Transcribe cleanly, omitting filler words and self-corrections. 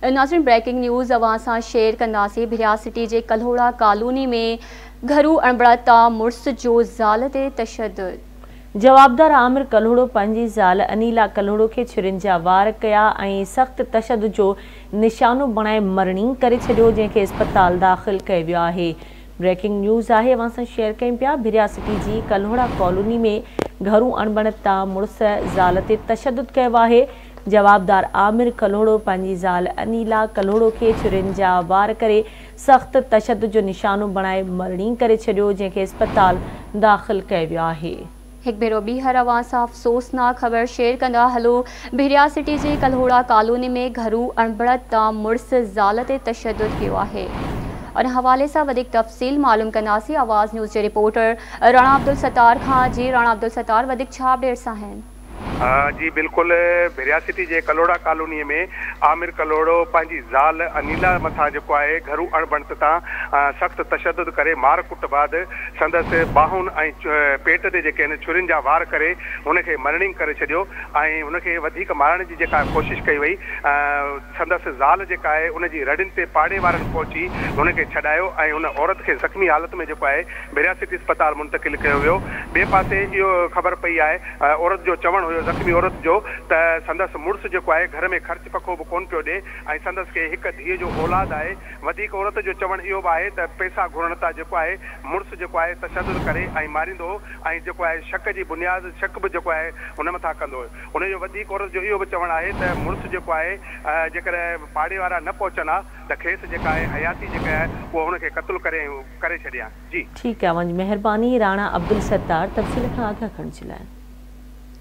ناظرين breaking news اوهان سان شيئر ڪنداسين ڀريا سٽي جي ڪلهوڙا ڪالوني ۾ گهرو اڻبڻت تان مڙس جو زال تي تشدد. جوابدار عامر ڪلهوڙو پنهنجي زال انيلا ڪلهوڙو کي ڇرين جا وار ڪيا ۽ سخت تشدد جو نشانو بڻائي مرڻي ڪري ڇڏيو جنهن کي اسپتال داخل ڪيو ويو آهي بريڪنگ نيوز آهي اوهان سان شيئر ڪيون پيا ڀريا سٽي جي ڪلهوڙا ڪالوني ۾ گهرو اڻبڻت تان مڙس زال تي تشدد ڪيو آهي جوابدار عامر ڪلهوڙو پنهنجي زال انيلا ڪلهوڙو کي ڇرين جا وار ڪري سخت تشدد جو نشانو بڻائي مرڻي ڪري ڇڏيو جنهن کي اسپتال داخل ڪيو ويو آهي. هڪ ڀيرو ٻيهر اوهان سان افسوسناڪ خبر شيئر ڪندا هلو ڀريا سٽي جي ڪلهوڙا ڪالوني ۾ گهرو اڻبڻت تان مڙس زال تي تشدد ڪيو آهي ان حوالي سان وڌيڪ تفصيل معلوم ڪنداسين آواز نيوز جي رپورٽر راڻا عبدالستار کان جي راڻا عبدالستار وڌيڪ ڇا اپڊيٽس آهن. جي بلڪل ڀريا سٽي جي ڪلهوڙا ڪالوني ۾ عامر ڪلهوڙو پنهنجي زال انيلا مٿان جيڪو آهي گهرو اڻبڻت تان سخت تشدد ڪري مار ڪٽ بعد سندس ٻانهن ۽ پيٽ تي جيڪي آهن ڇرين جا وار ڪري هن کي مرڻينگ ڪري ڇڏيو ۽ هن کي وڌيڪ مارڻ جي جيڪا ڪوشش ڪئي وئي سندس زال جيڪا آهي ان جي رڙين تي پاڙي وارن پهچي هن کي ڇڏايو ۽ ان عورت کي زخمي حالت ۾ جيڪو آهي ڀريا سٽي اسپتال منتقل ڪيو ويو ٻئي پاسي اهو خبر پئي آهي عورت جو چوڻ هيو زخمي عورت جو ته سندس مڙس جيڪو آهي گهر ۾ خرچ پکو به ڪونه پيو ڏي ۽ سندس کي هڪ ڌيء جو اولاد آهي وڌيڪ عورت جو چوڻ اهو به آهي ته پئسا گهرڻ تان جيڪو آهي مڙس جيڪو آهي تشدد ڪري ۽ ماريندو هو ۽ جيڪو آهي شڪ جي بنياد شڪ به جيڪو آهي ان مٿان ڪندو هيو ان جو وڌيڪ عورت جو اهو به چوڻ آهي ته مڙس جيڪو آهي جيڪڏهن پاڙي وارا نه پهچن ها ته کيس جيڪا آهي حياتي جيڪا آهي اها هن کي قتل ڪري ڪري ڇڏي ها جي. ٺيڪ آهي اوهان جي مهرباني راڻا عبدالستار تفصيل کان آگاهه ڪرڻ جي لاء.